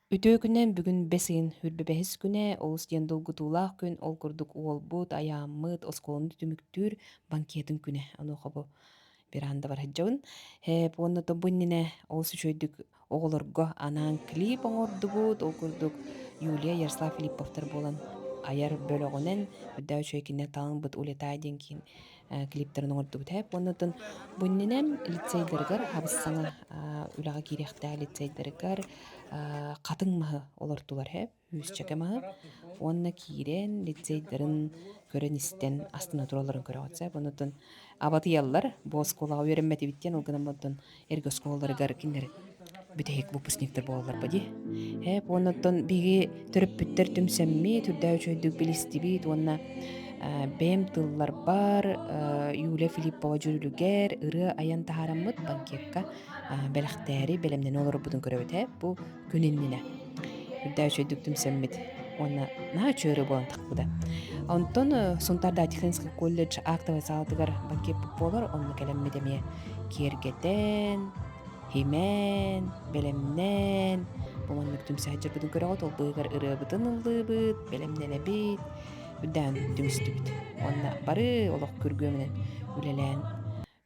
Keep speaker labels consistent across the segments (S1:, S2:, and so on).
S1: Үтүө күнүнэн бүгүн бэс ыйын үрбэбэһис күнэ, олус диэн долгутуулаах күн, ол курдук уолбут, айааммыт, оскуоланы түмүктүүр банкетын күнэ. Онуоха бу веранда бар сылдьабын. Һээп уонна то бу иннинэ олус үчүгэйдик оҕолорго анаан клип оҥордубут. Ол курдук Юлия, Ярослав Филипповтар буолан айар бөлөҕүнэн үрдээх үчүгэй кинилэр талаҥбыт улетай диэн киин клиптарын оҥордубут. Һээп уонна оттон бу иннинэ лицейдарыгар хабыс саҥа үлэҕэ киириэхтээх лицейдарыгар хатыҥ маһы олортулар һээп үүсчэкэ маһы уонна киирэн лицейдарын көрөн-истэн астына туралларын көрөҕүт сөп. Онутун абатыйаллар бу оскуолаҕа үөрэммэтибит диэн ол гынан баран эргэ оскуолаларыгар кинилэр бүтэһик выпускниктар буолаллар ба дии. Һээп уонна оттон биһиги төрөппүттэр түмсэммит, үрдээх үчүгэйдик билистибит уонна бэйэм тылларбар Юлия Филиппова дьүрүлүгэр ырыа айан таһаараммыт банкетка бэлэхтээри бэлэмнэнэ олорорбутун көрөбүт ээ бу күн иннинэ. Үрдээх үчүгэйдик түмсэммит уонна наһаа үчүгэй ырыа буолан тахпыта. Онтон Сунтаардаах технический колледж актовай саалатыгар банкет буолар, онно кэлэммит эмиэ киэргэтэн, химэн, бэлэмнээн, бу маннык түмсэ сылдьарбытын көрөҕүт, ол быыһыгар ырыабытын ыллыыбыт, бэлэмнэнэбит, үрдээн түмүстүбүт. Уонна бары олох күргүөмүнэн үлэлээн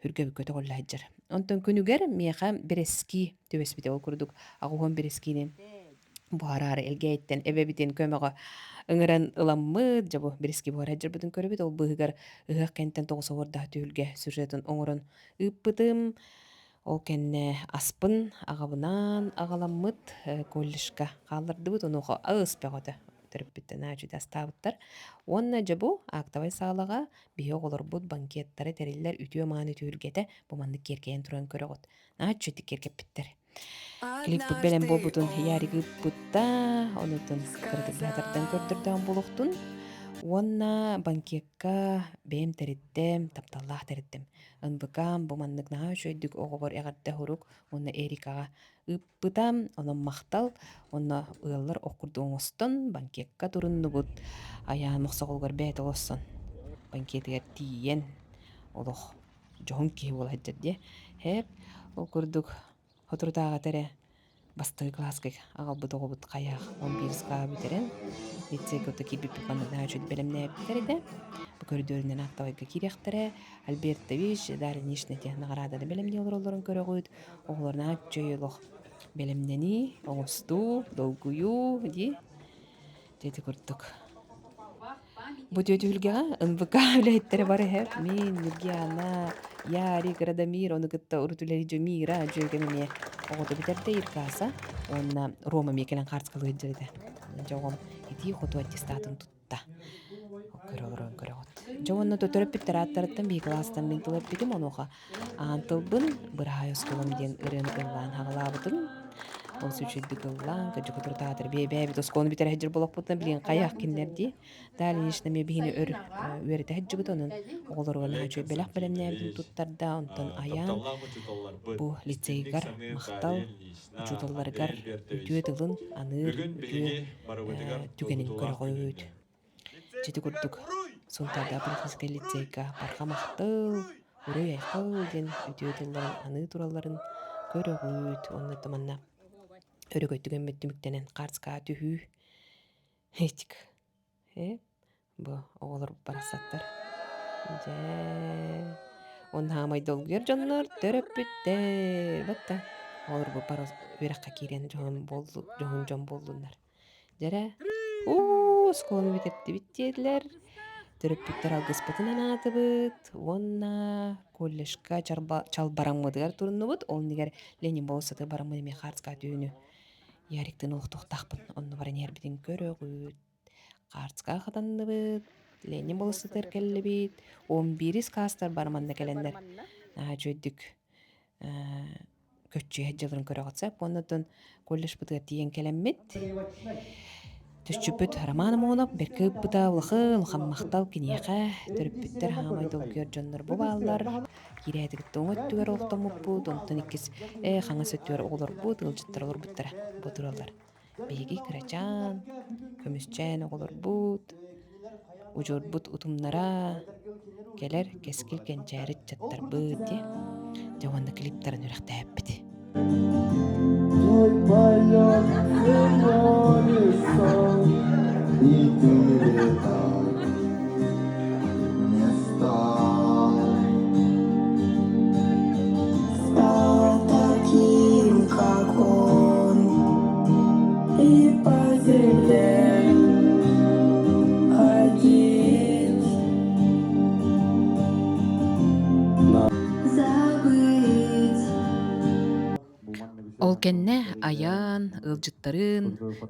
S1: үргэбиккэ көтөҕүллэ сылдьар. Онтон күнүгэр миэхэ бэрэскии түбэспитэ. Ол курдук аҕуһуон бэрэскиини буһараары Элгээйиттэн эбэбитин көмөҕө ыҥыран ыламмыт, дьэ бу бэрэскии буһара сылдьарбытын көрөбүт. Ол быыһыгар ыһыах кэнниттэн тоҕус оһуордаах түһүлгэ сюжетын оҥорон ыыппытым. Ол кэннэ аспын аҕабынаан аҕаламмыт колледжка хааллардыбыт. Онуоха ыс бөҕөтө төрөппүттэн аачыйда астаабыттар. Уонна дьэ бу актовай саалаҕа биһи оҕолорбут банкеттара тэриллэр үтүө-мааны түһүлгэтэ бу маннык киэркэйэн туран көрөҕүт. Наһаа үчүгэйдик киэркэппиттэр. Клиппит бэлэм буолбутун Ярик ыыппыта, онутун кыратык быһа тардан көрдөрдөҕүм буолуохтун. Уонна банкекка бэйэм тэриттэм, тапталлаах тэриттим. НБК-м бу маннык наһаа үчүгэйдик оҕобор эҕэрдэ сурук уонна Эрикаҕа ыыппыта. Онон махтал. Уонна ыаллар ох курдук оҥостон банкекка туруннубут. Айаан Мохсоҕолугар бэйэтэ олорсон банкетыгар тиийэн олох дьоһун киһи буола сылдьар диэ. Һээп, ол курдук соторутааҕыта эрэ бастакы кылааска аҕалбыт оҕобут хайаах он биирис кылааһы бүтэрэн лицейгэ ото киирбиппит маннык наһаа үчүгэй бэлэмнээбиттэр этэ. Бу көрүдүөрүнэн актовайга киириэхтэрэ. Альбертович, Дарья Ильинична ити наҕарааданы бэлэмнии олороллорун көрөҕүт. Оҕолор наһаа үчүгэй олох бэлэмнэнии, оҥостуу, долгуйуу дии. Дьэ ити курдук. Бу түөтүһүлгэҕэ НВК үлэһиттэрэ бары иһэр. Мин, Ньургиана, Ярик, Радомир, ону кытта урут үлэлии Дьумира, дьүөгэм эмиэ оҕото бүтэрдэ Иркаса уонна Рома эмиэ кэлэн хаартыскалыы сылдьар этэ. Дьэ оҕом итии-хотуу аттестатын тутта. Көрө олорон көрөҕүт. Дьэ уонна төрөппүттэр ааттарыттан биһиги кылаастан мин тыл эппитим, онуоха Аан тылбын Быраһаай оскуолам диэн ырыаны ыллаан хаҕалаабытым. Ол үчүгэйдик ыллаан, кырдьык утурутаатар бэйэбит оскуоланы бүтэрэ сылдьар буолуохпутуна билигин хайах кинилэр дии. Далее Ильинична эмиэ биһини өр үөрэтэ сылдьыбыт, онон оҕолоругар наһаа үчүгэй бэлэх бэлэмнээбитин туттарда. Онтон айаан
S2: Тапталлаах
S1: бу
S2: учууталларбыт, истиҥник
S1: лицейгар
S2: саныыр
S1: махтал
S2: Дария Ильинична,
S1: учууталларыгар
S2: Андрей
S1: үтүө
S2: Альбертович.
S1: тылын аныыр
S2: Бүгүн
S1: үтүө
S2: биһиги барыбытыгар
S1: түгэнин
S2: долгутуулаах күн
S1: көрөҕүт.
S2: үүннэ.
S1: Дьити курдук Сунтаардаах политическай лицейгэ барҕа махтал, уруй-айхал диэн үтүө тылларын аныы туралларын көрөҕүт. Уонна манна өрөгөй түгэммит түмүктэнэн хаартыскаҕа түһүү. Этик. Э, бу оҕолор барахсаттар. Дьэ, уонна хаамай долгуйар дьоннор төрөппүттэр. Батта оҕолор бу бары үөрэххэ киирэн дьоһун буоллу, дьоһун дьон буоллуннар. Дьэрэ, уу, оскуоланы бүтэрдибит диэтилэр. Төрөппүттэр алгыспытын анаатыбыт уонна колледжка чалбараммытыгар туруннубут. Ол иннигэр Ленин болуоссаты бараммыт эмиэ хаартыскаҕа түүнү Яриктыын олохтуохтаахпын. Онно баран иһэрбитин көрөҕүт. Хаартыскаҕа хатанныбыт, Ленин болуоссатыгар кэллибит. Он биирис каастар бары манна кэлэннэр наһаа үчүгэйдик көччүйэ сылдьалларын көрөҕүт сөп уонна оттон колледжпытыгар тиийэн кэлэммит түсчүппүт Роман Амонов бэркэ ыыппыта улахан улахан махтал киниэхэ төрөппүттэр хаамай долгуйар дьоннор бу бааллар киирээти кытта уҥа өттүгэр олохтоммуппут онтон иккис ээ хаҥас өттүгэр оҕолорбут ыалдьыттар олорбуттара бу тураллар Биһиги кырачаан, көмүсчээн оҕолорбут, удьуорбут утумнара, кэлэр кэскил кэнчээри ыччаттарбыт дии. Дьэ уонна клиптарын үрэхтээппит.
S3: Твой полет.
S1: Ол кэннэ айаан, ыалдьыттарын,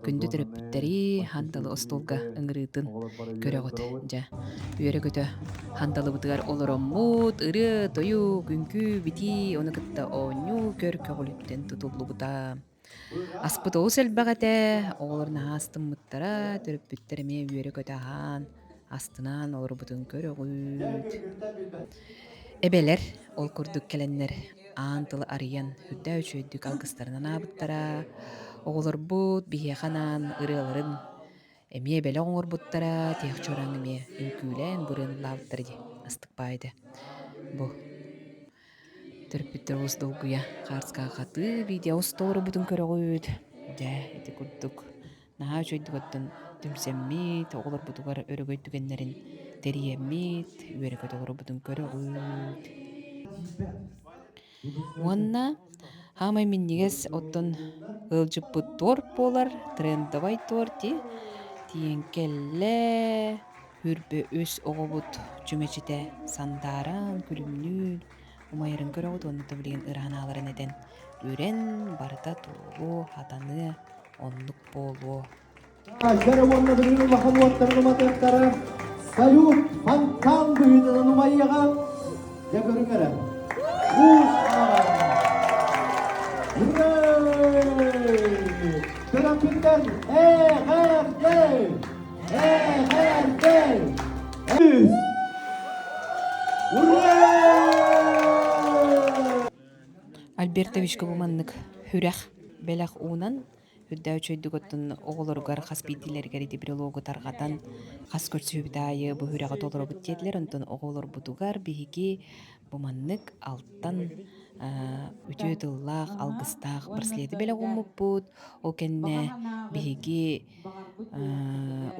S1: күндү төрөппүттэри хандалы остуолга ыҥырыытын көрөҕүт. Дьэ, үөрэ-көтө хандалыбытыгар олороммут, ырыа-тойук, үҥкүү-битии, ону кытта оонньуу көр көҕүлүттэн тутуллубута. Аспыт олус элбэх этэ, оҕолор наһаа астыммыттара, төрөппүттэр эмиэ үөрэ-көтө аһаан, астынан олорбутун көрөҕүт. Эбэлэр ол курдук кэлэннэр аан тылы арыйан үрдээх үчүгэйдик алгыстарын анаабыттара, оҕолорбут биһиэхэ анаан ырыаларын эмиэ бэлэх оҥорбуттара, тиһэх чуораҥ эмиэ үҥкүүлээн бырыан ыллаабыттара дии астык баай этэ. Бу төрөппүттэр олус долгуйа хаарыскаҕа хатыы видео устуоруйбутун көрөҕүт. Дьэ, ити курдук Наһаа үчүгэйдик оттон түмсэммит, оҕолорбутугар өрөгөй түгэннэрин тэрийэммит, үөрэ-көтө олорорбутун көрөҕүт. Уонна хаамай минньигэс оттон ыалдьыппыт торт буолар, трендовай торт дии. Тиийэн кэллэ, хүрбэ үс оҕобут чүмэчитэ сандааран, күлүмнүүн умайарын көрөҕүт уонна билигин ыра санааларын этэн үрэн барыта туолуо, хатаныа Оннук буолуо.
S2: Дьэрэ уонна билигин улахан уоттарын уматыахтара. Салют фонтан быһыытынан умайыаҕа. Дьэ көрүҥ эрэ. Уус Төрөппүттэр эҕэрдэ! Эҕэрдэ! Ура!
S1: Альбертовичка бу маннык хүрэх бэлэх уунан үрдээх үчүгэйдик оттон оҕолоругар хас биирдиилэригэр ити брелогу тарҕатан хас көрсүһүүбүт аайы бу үрэҕи толоробут диэтилэр. Онтон оҕолорбутугар биһиги бу маннык алтан үтүө тыллаах, алгыстаах браслеты бэлэх ууммуппут. Ол кэннэ биһиги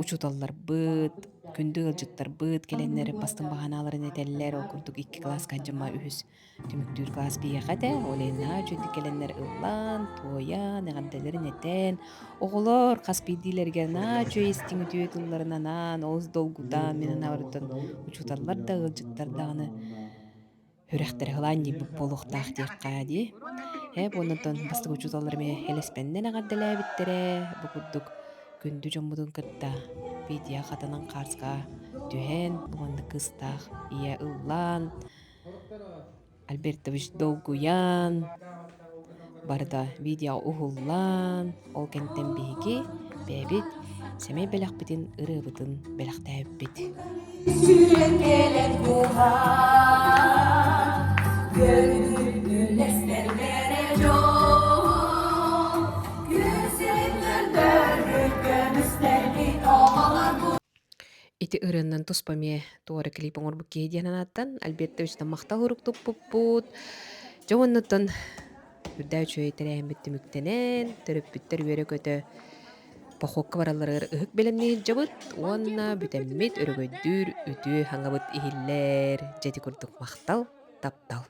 S1: учууталларбыт, күндү ыалдьыттарбыт кэлэннэр бастыҥ баҕанааларын этэллэр. Ол курдук икки кылааска дьыма үһүс Түмүктүүр кылаас биһиэхэ этэ, ол иһин наһаа үчүгэйдик кэлэннэр ыллаан, туойан, эҕэрдэлэрин этэн, оҕолор хас биирдиилэригэр наһаа үчүгэй истиҥ үтүө тылларын анаан, олус долгутан, мин анаабарыттан учууталлар да, ыалдьыттар даҕаны сүрэхтэрэ сылаан диэбит буолуохтаах диэххэ дии. Ээ, буоннартан бастакы учууталлар эмиэ элэспэннэн эҕэрдэлээбиттэрэ, бу курдук күндү дьоммутун кытта видео хатанан хаарска түһэн, бу маннык кыыстаах ийэ ыллаан, Альбертович долгуйан, барыта видео уһуллан, ол кэнниттэн биһиги бэйэбит сэмэй бэлэхпитин, ырыабытын бэлэхтээбиппит.
S3: Сүүрэн кэлэн куһаан, Көрүҥ үллэстэллэрэ дьон, Күн сирин көрдөрбүт көмүстэрбит оҕолорбут.
S1: Ити ырыаннан туспа эмиэ туора клип оҥорбут киһи диэн анааттан Альбертовичтан махтал урук туппуппут. Дьэ уоннуттан үрдээх үчүгэй тэрээһиммит түмүктэнэн, төрөппүттэр үөрэ-көтө похуокка баралларыгар ыһык бэлэмнии сылдьабыт уонна бүтэммит өрөгөйдүүр үтүө хаҥабыт иһиллэр. Дьэ ити курдук махтал, таптал.